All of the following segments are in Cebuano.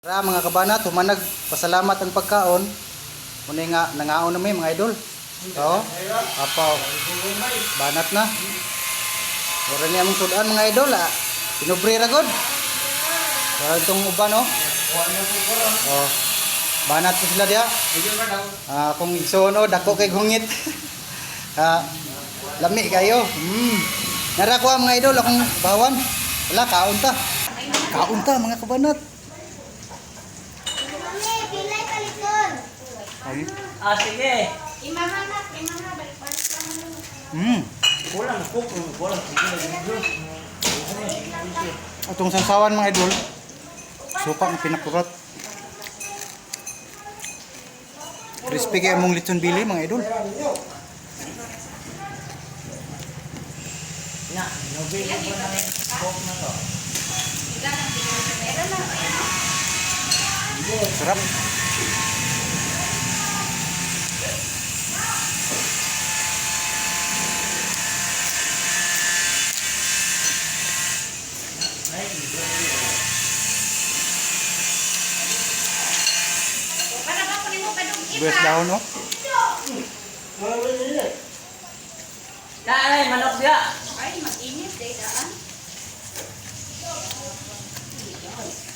Ra mga kabanat, humanag pasalamat ang pagkaon. Muna nga nangaon na may mga idol. Oo. Apaw. Banat na. Ora niya among sudan mga idol ah. Pinubre ra gud. Wala itong uban oh. Oh. Banat ko sila diya. Ah, kung igsoon oh, dako kay gungit. Ah, lami kayo. Nara ko ah, mga idol akong bawan. Wala kaon ta. Kaon ta mga kabanat. Mami, pilay palikon. Ay. Ah, sige. Imahanap, imahanap, balik-balik pa mo. Kulang, kulang, kulang. Sige, sige. Atong sasawan mga idol. Suka ang pinakurat. Crispy kay among litson bili mga idol. Na, nobili ko na yung coke na to. Sarap. Para ba kunin mo padugin Buwes dahon oh. Na, ay, manok siya. Ay, mag-init day daan.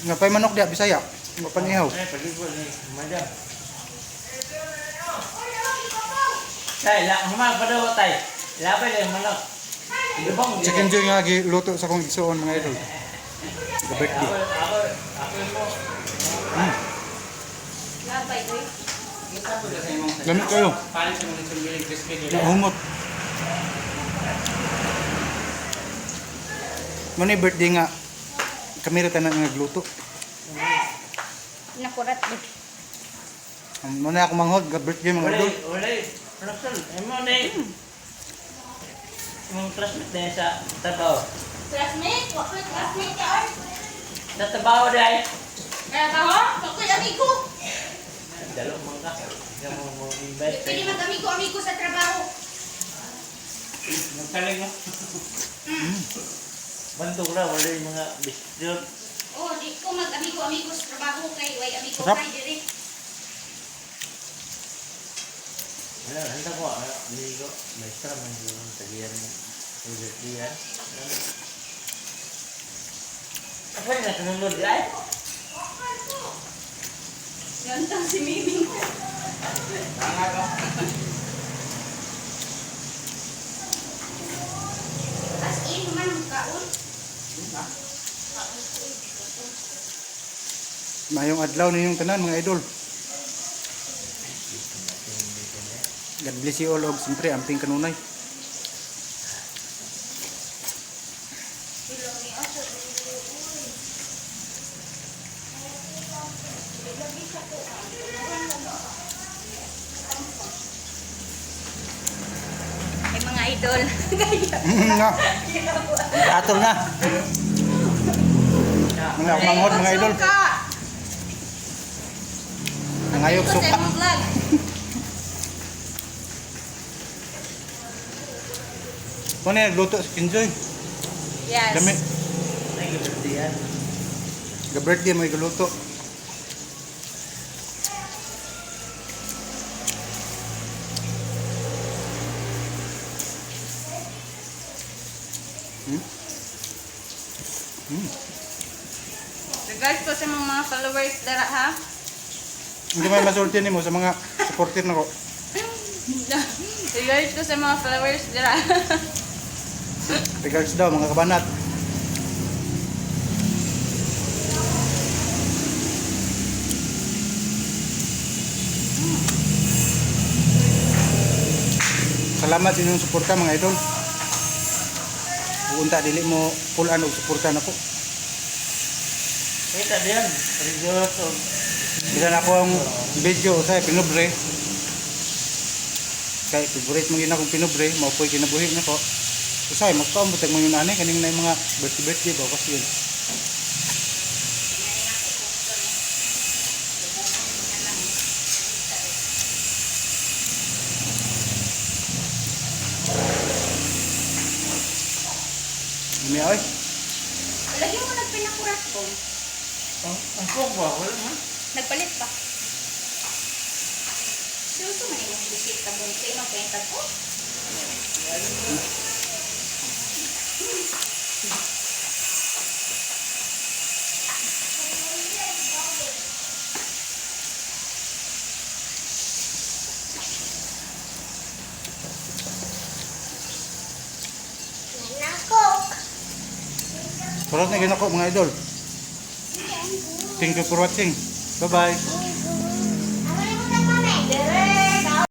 Nga pa'y manok diya Bisaya. Nga pa nihaw. Ay, pag-ibol ni madam. Tay, la, humang pa daw, tay. Labay lang yung manok. Lubong. Chicken joy nga giluto sa akong igsoon mga idol. Sa birthday. Ako, ako, ako mo. Labay, oy. Lamit kayo. Nahumot. Muna yung birthday nga. Kami ra tanan nga nagluto. Nakurat do. Muna ako manghod ga birthday mga Wala, idol. wala. Russell, imo na yung classmate na sa trabaho. Classmate, wa ko'y classmate ka oy. Sa trabaho dahil. Kaya ka ho? Wa ko'y amigo. Dalo man ka. Ikaw mo mo invite. Pwede mag-amigo-amigo sa trabaho. Nagkaling mo. Bandog ra, wala yung mga bisyo. Oh, di ko mag-amigo-amigo sa trabaho kay way amigo Sarap. kay diri. Wala, handa ko, amigo, maestra man yung tagiyan ng yan. Ako na kanunod ay. Gantang si Miming. As in man kaon. Mayong adlaw ninyong tanan mga idol. God bless you all og siyempre amping kanunay. Ay mga idol. Nga. Atol na. Mga manghod mga idol. Nangayog suka. Vlog. Kung ano nagluto si Kinjoy. Yes. Dami. Ay, gabirti yan. Ga birthday mo igluto. Regards po sa mga followers dara ha. Hindi may masulti nimo sa mga supporter nako. Regards ko sa mga followers dara. Regards daw mga kabanat. Salamat sa inyong suporta mga idol. Unta dili mo pulan og suporta nako. Kita diyan, rejoice of Bisan ako ang video sa pinubre. Kay favorite mo gina akong pinubre, mao po'y kinabuhi nako. Usay magkaon butag mo yun ani kaning na mga birthday birthday ba kasi yun. Lami ay. Lagi mo nagpinakurat ko. Ang coke ba? Wala man. Nagpalit ba? Seryoso man imong bisita mo sa imong kwenta ko? Kurot na ginako, mga idol. Thank you for watching. Bye-bye.